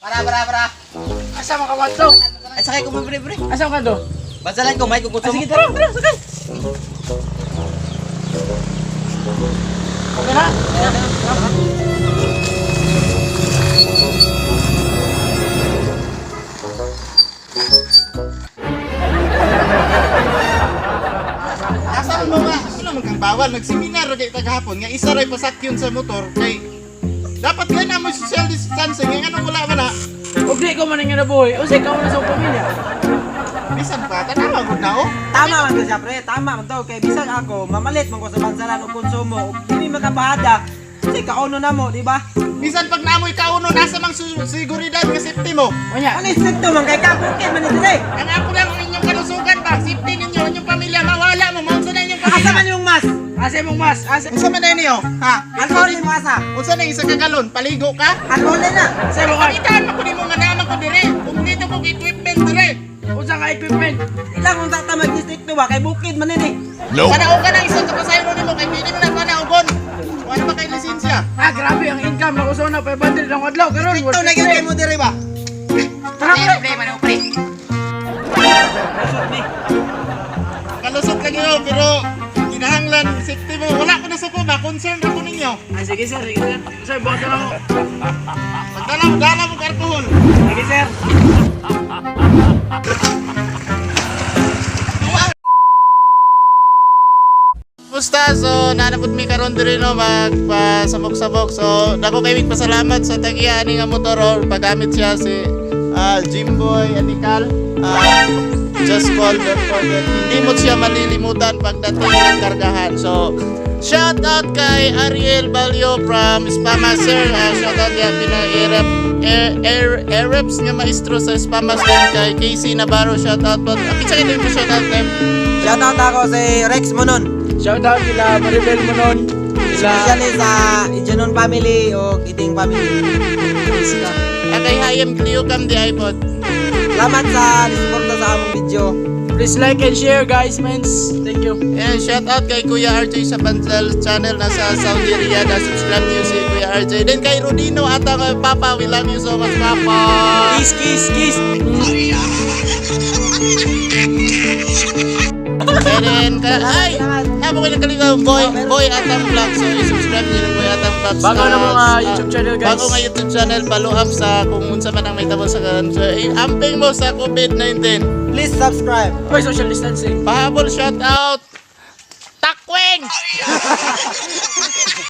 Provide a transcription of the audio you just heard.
Para, para, para. Asa man ka wadto? Ay, sakay ko mo, pre, pre. Asa man ka do? Bansalan ko, may Ah, kukonsumo. sige, tara, tara, sakay. Okay na? Asa man mo nga, ano man kang bawal, nagseminar ra kay tagahapon nga isa ray pasakyon sa motor kay dapat kay na mo social distancing nga anong wala man na. Ug di ko man nga nabuhi. Unsay ka na sa pamilya? Bisan pa tanawa gud na oh. Tama man to siya, pre. Tama man to. Kay bisan ako, mamalit man ko sa bansalan og konsumo. Ug dili makabahada. Kasi kauno na mo, di ba? Bisan pag naamoy kauno nasa mang seguridad nga safety mo. Unya. Ano istrikto man kay kabukid man ni dire. Ang ako lang ang inyong kalusugan ba, safety ninyo, inyong pamilya mawala mo, maunsa na inyong Asa pamilya. man yung mas? Asa imong mas? Asa Unsa man na niyo? Ha? Alcohol mo asa? Unsa na isa ka galon? Paligo ka? Alcohol na. Asa imong card? Pakitaan mo ko nimo nga naman ko dire. Kumpleto kog equipment dire. Unsa ka equipment? Ilang unta ta mag-distrikto ba kay bukid man ni. No. Panahon ka ng isang kapasayro nimo kay pili mo na panahugon. Wala pa kay lisensya. Ah, grabe ang income na kuso na 500 ang adlaw karon. Strikto na gyud kay mo dire ba? Tara, Pre, pre. pre, mano, pre. Kalusot lang yun, pero kinahanglan safety mo. Wala ko na sa ba, concern ako ninyo. Ay, sige sir, sige sir. Sir, buhat na lang ako. Magdala mo, dala mo alcohol. Sige sir. Kumusta? So, nanapod mi karon diri no magpasamok-samok. So, dako kay mig pasalamat sa tagiya ani nga motor or paggamit siya si Jimboy Anikal. Just call, don't forget. Hindi mo siya malilimutan pagdating ng kargahan. So, shout out kay Ariel Balio from Spamaster. Shout out kay Pina Air, Air, Air, nga maestro sa Spamaster kay Casey Navarro. Shout out po. Kinsa kayo po shout out them? Shout out ako si Rex Monon. Shout out kila Maribel Monon. Kila Especially sa Ijanon family o Iting family. Kay Hayem Clio Cam di iPod. Salamat sa suporta sa among video. Please like and share guys, mens. Thank you. And shout out kay Kuya RJ sa Banzal channel nasa Saudi Riyadh. Subscribe niyo si Kuya RJ. Then kay Rodino at ang Papa, we love you so much, Papa. Kiss, kiss, kiss. And then, ay! Nabo ko nakalimutan, Boy, Boy Atang Vlog. So, i-subscribe niyo ng Boy Atang Vlog. Bago na mga YouTube channel, guys. Bago nga YouTube channel, follow up sa kung unsa man ang may tabo sa kan. So, amping mo sa COVID-19. Please subscribe. Hoy, social distancing. Pahabol shout out! Takweng!